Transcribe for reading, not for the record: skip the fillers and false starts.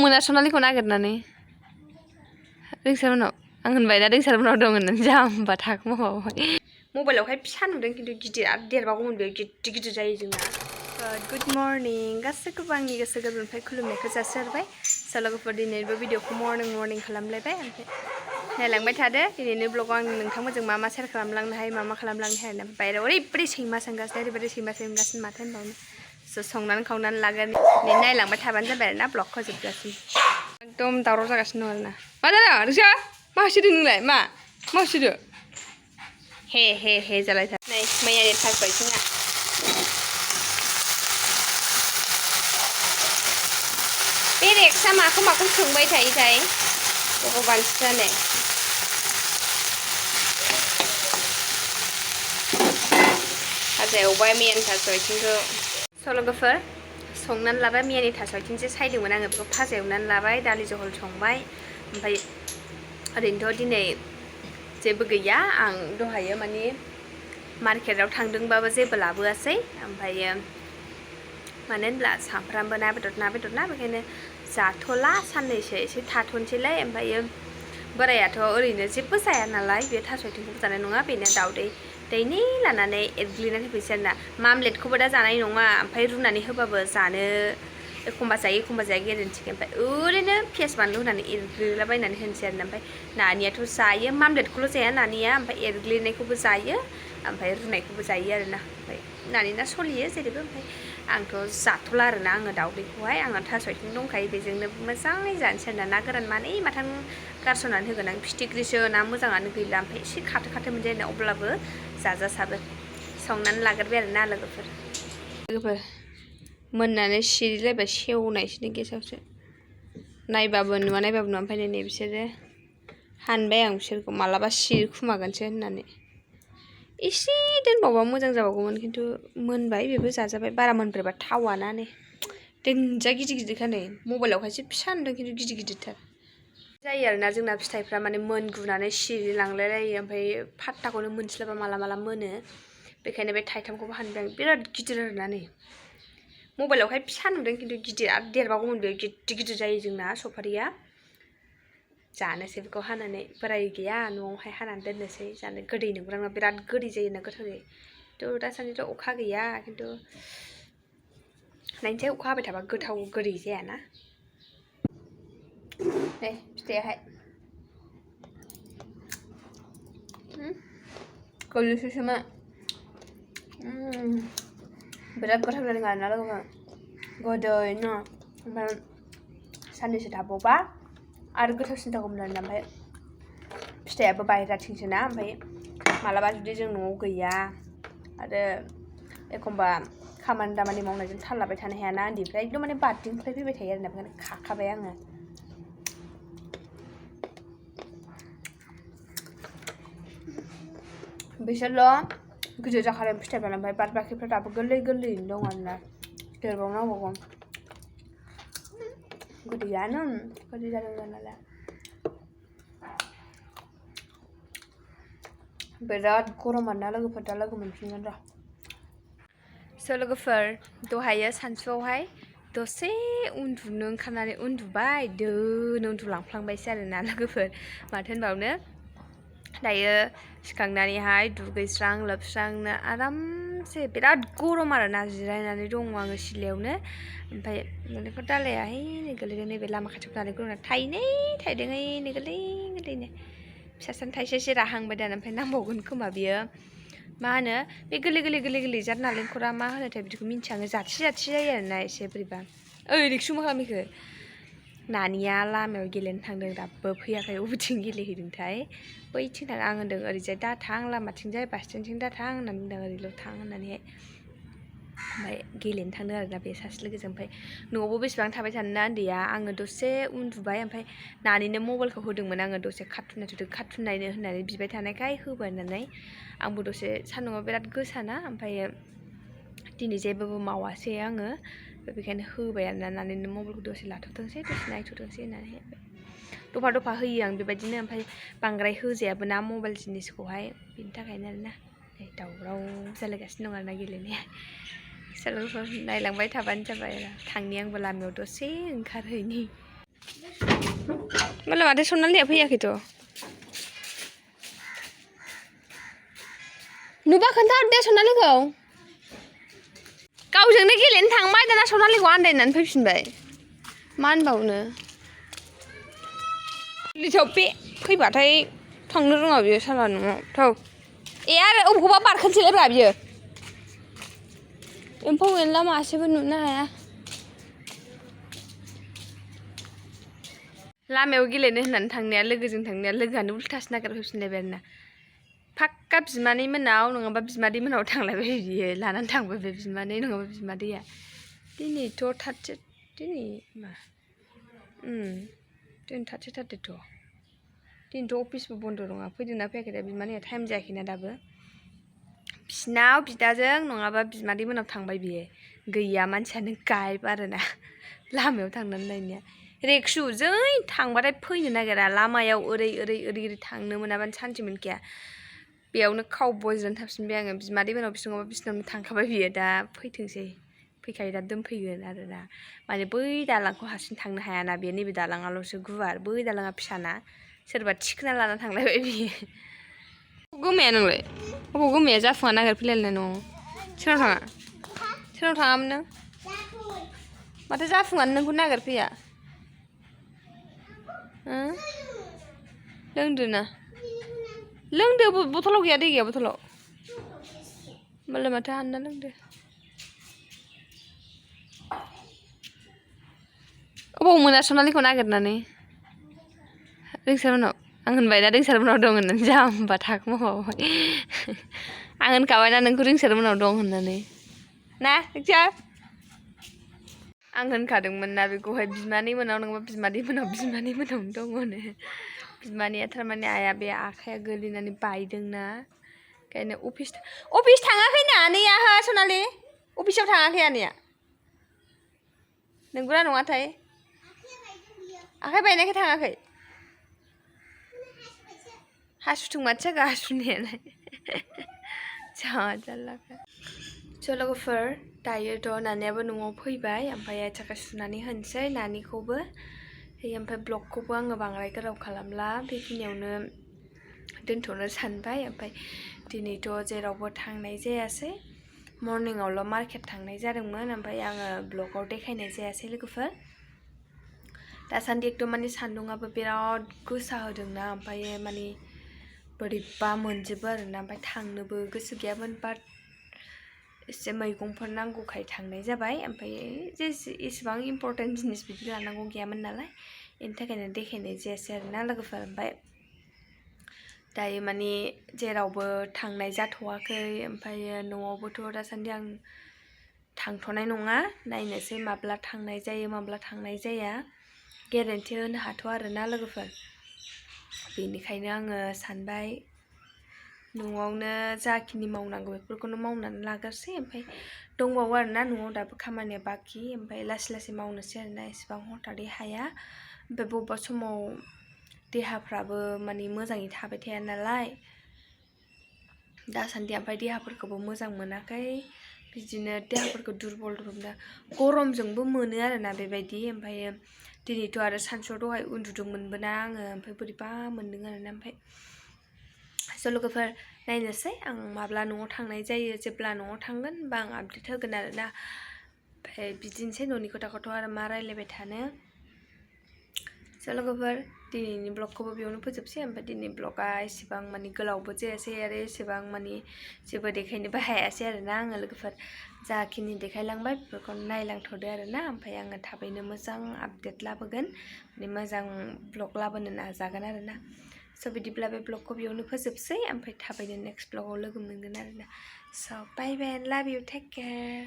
मोना सनालिखौ नागिरनानै रिंसारमोनाव आं होनबाय दा रिंसारमोनाव दं होननानै जाम्बा थाखो माबाबाय मबाइलावहाय फिसा नुदों खिन्थु गिदिर आरो देरबावगौमोन बेयो गिदिर गिदिर जायो जोंना गुड मर्निं गासैखौबो आंनि गोसो गोरबोनिफ्राय खुलुमनायखौ जासिहरबाय लोगोफोर दिनैबो भिडिअखौ मर्निं खालामलायबाय ओमफ्राय नायलांबाय थादो दिनैनि ब्लगाव आं नोंथांमोनजों मा शेयार खालामलांनो हायो मा खालामलांनो हायो बायहेरायाव ओरैबायदि सैमा सोंगासिनो ओरैबायदि सैमा सोंगासिनो माथो होनबावनो संनानै खावनानै लागोन नायलांबाय थाबानो जाबाय आरोना ब्लगखौ जोबजासिम एकदम दावराव जागासिनो दं आरोना मा जादों रिसा मा होसोदों नोंलाय मा होसोदो हे जालायथार नै मैयानि थास आथिङा बे रेक्सा माखौ सोंबाय थायोथाय भगबानसो जानाय भाजा एवबाय मैयानि थास आथिंखौ लोगोफोर संनानै लाबाय मैयानि थास आथिंसो सायदोंमोन आङो बेखौ भाजा एवनानै लाबाय दालि जहल संबाय ओमफ्राय ओरैनोथ' दिनै जेबो गैया आं दहायो माने मार्केटाव थांदोंबाबो जेबो लाबोआसै ओमफ्रायो मानो होनब्ला सामफ्रामबो ना बेदर ना बेखायनो जाथ'ला साननैसो एसे थाथ'नोसैलाय ओमफ्रायो बोरायाथ' ओरैनो जेबो जाया नालाय बे थास आथिंखौबो जानाय नङा बेनो दाउदै दैनै लानानै एरग्लिनानै होफैसै आरोना मामलेटखौबो दा जानाय नङा ओमफ्राय रुनानै होबाबो जानो एखमबा जाया गेरेन्टि ओमफ्राय ओरैनो पियास बानलु होनानै एरग्लिलाबायनानै होनोसै आरोना ओमफ्राय नानियाथ' जायो मामलेटखौल' जाया नानिया ओमफ्राय एरग्लिनायखौबो जायो ओमफ्राय रुनायखौबो जायो आरोना ओमफ्राय नानिना सोलियो जेरैबो ओमफ्राय आंथ' जाथ'ला आरोना आङो दाउदैखौहाय आंहा थास आथिं दंखायो बेजोंनो मोजाङै जानोसै आरोना ना गोरान मानै माथाम गारसननानै होगोन आं फिथिख्रिसो ना मोजाङानो गैला ओमफ्राय एसे खाथो मोनजायो अब्लाबो जाजासाबो संनानै लाग्रोबाय आरोना लोगोफोर मोननानै सिरिलायबाय सेवनायसो गेसावसो नायबाबो नुवा ओमफ्राय नै बिसोरो हानबाय आं बिसोरखौ मालाबा सिरिखुमागोनसो होननानै एसे दोनबावबा मोजां जाबावगौमोन खिन्थु मोनबाय बेबो जाजाबाय बारा मोनद्रायबा थावाना नै दोनजा गिदिरखा नै मबाइलावहायसो फिसा नुदों खिन्थु गिदिरथार जायो आरोना जोंना फिथाइफ्रा माने मोनगुनानै सिरिलांलायलायो ओमफ्राय फात्ताखौनो मोनस्लाबा माला मोनो बेखायनो बे थाइथामखौबो हानबाय आं बिराद गिदिर आरोना नै मबाइलावहाय फिसा नुदों खिन्थु गिदिर आरो देरबावगौमोन बेयो गिदिर जायो जोंना सफारिया जानोसै बेखौ हानानै बोराय गैया न'आवहाय हानानै दोननोसै जानो गोदै नंग्रांना बिराद गोदै जायोना गोथाव जायो थ' दासान्दिथ' अखा गैया खिन्थु नायनोसै अखा हाबाय थाबा गोथाव गोदै जायाना नै फिथाइयाहाय गोलैसोसोमा बिराद गोथाव जादों आरोना लोगोफोर गोदैनो ओमफ्राय साननैसो थाबावबा आरो गोथावसिन जागौमोन आरोना ओमफ्राय फिथाइयाबो बाहेराथिंसोना ओमफ्राय मालाबा जुदि जों न'आव गैया आरो एखमबा खामानि दामानि मावनायजों थाल लाबाय थानो हायाना उन्दैफ्रा एकदम माने बारदिंफ्लाय फैबाय थायो आरोना बेखायनो खाखाबाय आङो बिसोरल' गिदिर जाखादों फिथाइफ्रानो ओमफ्राय बाद बाखिफ्रा दाबो गोरलैयैनो दं आरोना देरबावनांगौ गोदैयानो गोदै जादों जानायालाय बिराद गरम आरोना लोगोफोर दा लोगो मोनफिनगोन र' लोगोफोर दहायो सानसुआवहाय दसे उन्दुनो ओंखारनानै उन्दुबाय दोनो उन्दुलांफ्लांबायसो आरोना लोगोफोर माथो होनबावनो दायो सिखांनानैहाय दुगैस्रां लोबस्रांनो आरामसे बिराद गरम आरोना जिरायनानै दङ आङो सिलायावनो ओमफ्राय नालेंखर दालायाहाय नै गोलैदों नैबे लामा खाथियाव नालेंखर थाइनै थाइदोंहाय नै गोरलैनो फिसासानो थाइसे राहांबाय दाना ओमफ्राय नांबावगोन खोमा बियो मा होनो बे गोरलै जार नालेंखरा मा होनोथाय बिदिखौ मिन्थिया आङो जाथि जायो आरोना एसे बोरैबा ओइ रिक्सु मा खालामैखो नानिया लामायाव गेलेनो थांदों दाबो फैयाखै बबेथिं गेलेहैदोंथाय बैथिं थां आं होनदों ओरैजाय दाथां लामाथिंजाय बासस्टेन्डथिं दाथां होननानै बुंदों ओरैल' थां होननानैहाय ओमफ्राय गेलेनो थांदों आरोना बे सासे लोगोजों ओमफ्राय न'आवबो बेसेबां थाबाय थानोना उन्दैया आङो दसे उन्दुबाय ओमफ्राय नानिनो मबाइलखौ होदोंमोन आङो दसे कार्टुन नायनो होननानै बिबाय थानायखाय होबाय होननानै आंबो दसे सान्दुंआ बिराद गोसाना ओमफ्राय दिनै जेबो मावासै आङो बेखायनो होबाय आरोना नानिनो मबाइलखौ दसे लाथ'थोंसै दसे नायथ'थोंसै होननानै दफा होयो आं बेबायदिनो ओमफ्राय बांद्राय होजायाबो ना मबाइल जिनिसखौहाय बिनि थाखायनो आरोना दावराव जालायगासिनो दं आरोना गेलेनाया नायलांबाय थाबानो जाबाय थांनि आंबो लामायाव दसे ओंखारहैनि माला माथो सनालिया फैयाखैथ' नुबा खोन्थाहर दे सनालिखौ गावजोंनो गेलेनो थांबाय दाना सनालिखौ आन्दायनानै फैफिनबाय मा होनबावनो लिथाव बे फैबाथाय थांनो रोङा बियो साला न'आव थौ ए आरो अबेखौबा बारखोनसैलायब्रा बियो एम्फौ एनला मासेबो नुनो हाया लामायाव गेलेनो होननानै थांनाया लोगोजों थांनाया लोगोआनो उल्थासो नागिरफैफिनलायबाय आरोना फाक्का बिमानै मोनाव नङाबा बिमादै मोनाव थांलायबाय बियो लानानै थांबाय बे बिमानै नङाबा बिमादैया दिनैथ' थार्टि दिनै मा दिनै थार्टि थार्टिथ' दिनैथ' अफिसबो बन्द' नङा फैदोंना फैयाखै दा बिमानैया टाइम जायाखैना दाबो बिसिनाव बिदाजों नङाबा बिमादै मोनाव थांबाय बियो गैया मानसियानो गायब आरोना लामायाव थांनानै नायनाया रेक्सु जै थांबाथाय फैनो नागिरा लामायाव ओरै थांनो मोनाबानो सान्थि मोनखाया बेयावनो खाव बज्रनानै थाफिनबाय आङो बिमादै मोनाव बिसङाबा बिसिनावनो थांखाबाय बियो दा फैथोंसै फैखायो दा दोनफैगोन आरोना माने बै दालांखौ हारसिं थांनो हायाना बे नैबे दालाङाल'सो गुवार बै दालाङा फिसाना सोरबा थिखोना लाना थांलायबाय बियो गोमाया नोंलाय अबाव गोमाया जाफुङा नागिरफैलायनाय न'आव सोरनाव थाङामोन नों माथो जाफुङानो नोंखौ नागिरफैया लोंदो ना लोंदो बथलाव गैया दै गैया बथलाव होमबालाय माथो हानना लोंदो अबाव मोना सनालिखौ नागिरनानै रिंसारमोनाव आं होनबाय ना रिंसारमोनाव दं होननानै जाम्बा थाख मावबाय आं होनखाबायना नोंखौ रिंसारमोनाव दं होननानै ना रिंसार आं होनखादोंमोन ना बेखौहाय बिमानै मोनाव नङाबा बिमादै मोनाव बिमानै मोनावनो दं होनो बिमानैया थारमाने आइया बे आखाइया गोलैनानै बायदोंना ओंखायनो अफिस थाङाखैना आनैया हो सनालि अफिसाव थाङाखै आनैया नंगौना नङाथाय आखाइ बायनायखाय थाङाखै हासुथों माथो जागा हासुनायालाय जारलाखा लोगोफोर दायोथ' नानियाबो न'आव फैबाय ओमफ्राय आथिं सुनानै होनोसै नानिखौबो ओमफ्राय ब्लगखौबो आङो बांद्राय गोलाव खालामला बेखिनियावनो दोनथ'नो सानबाय ओमफ्राय दिनैथ' जेरावबो थांनाय जायासै मर्निंआवल' मार्केट थांनाय जादोंमोन ओमफ्राय आङो ब्लगाव देखायनाय जायासै लोगोफोर दासान्दि एकदम माने सान्दुङाबो बिराद गोसा होदोंना ओमफ्राय माने बोरैबा मोनजोबो आरोना ओमफ्राय थांनोबो गोसो गैयामोन बाट एसे मैगंफोर नांगौखाय थांनाय जाबाय ओमफ्राय एसेबां इम्पर्टेन्ट जिनिस बिदि लानांगौ गैयामोन नालाय बेनि थाखायनो देखायनाय जायासै आरोना लोगोफोर ओमफ्राय दायो माने जेरावबो थांनाय जाथ'वाखै ओमफ्राय न'आवबोथ' दासान्दि आं थांथ'नाय नङा नायनोसै माब्ला थांनाय जायो माब्ला थांनाय जाया गेरेन्टि होनो हाथ'आ आरोना लोगोफोर बेनिखायनो आङो सानबाय न'आवनो जाखिनि मावनांगौ बेफोरखौनो मावनानै लाग्रोसै ओमफ्राय दंबावो आरोना न'आव दाबो खामानिया बाखि ओमफ्राय लासै लासै मावनोसै आरोना एसेबां हथारै हाया ओमफ्राय बबेबा समाव देहाफ्राबो माने मोजाङै थाबाय थाया नालाय दासान्दि ओमफ्राय देहाफोरखौबो मोजां मोनाखै बिदिनो देहाफोरखौ दुरबल गरमजोंबो मोनो आरोना बेबायदि ओमफ्राय दिनैथ' आरो सानसुआव दहाय उन्दुदोंमोनबो ना आङो ओमफ्राय बोरैबा मोन्दों आरोना ओमफ्राय लोगोफोर नायनोसै आं माब्ला न'आव थांनाय जायो जेब्ला न'आव थांगोन होनबा आं आपडेट होगोन आरोना ओमफ्राय बिदिनोसै न'नि खोथाखौथ' आरो मा रायलायबाय थानो लोगोफोर दिनैनि ब्लगखौबो बेयावनो फोजोबसै ओमफ्राय दिनै ब्लगा एसेबां माने गोलावबो जायासै आरो एसेबां माने जेबो देखायनोबो हायासै आरोना आङो लोगोफोर जाखिनि देखायलांबाय बेफोरखौ नायलांथ'दो आरोना ओमफ्राय आङो थाबैनो मोजां आपडेट लाबोगोन माने मोजां ब्लग लाबोनो नाजागोन आरोना स' बिदिब्ला बे ब्लगखौ बेयावनो फोजोबसै ओमफ्राय थाबैनो नेक्स्ट ब्लगाव लोगो मोनगोन आरोना स' बाय बाय एन्ड लाभ इउ टेक केयार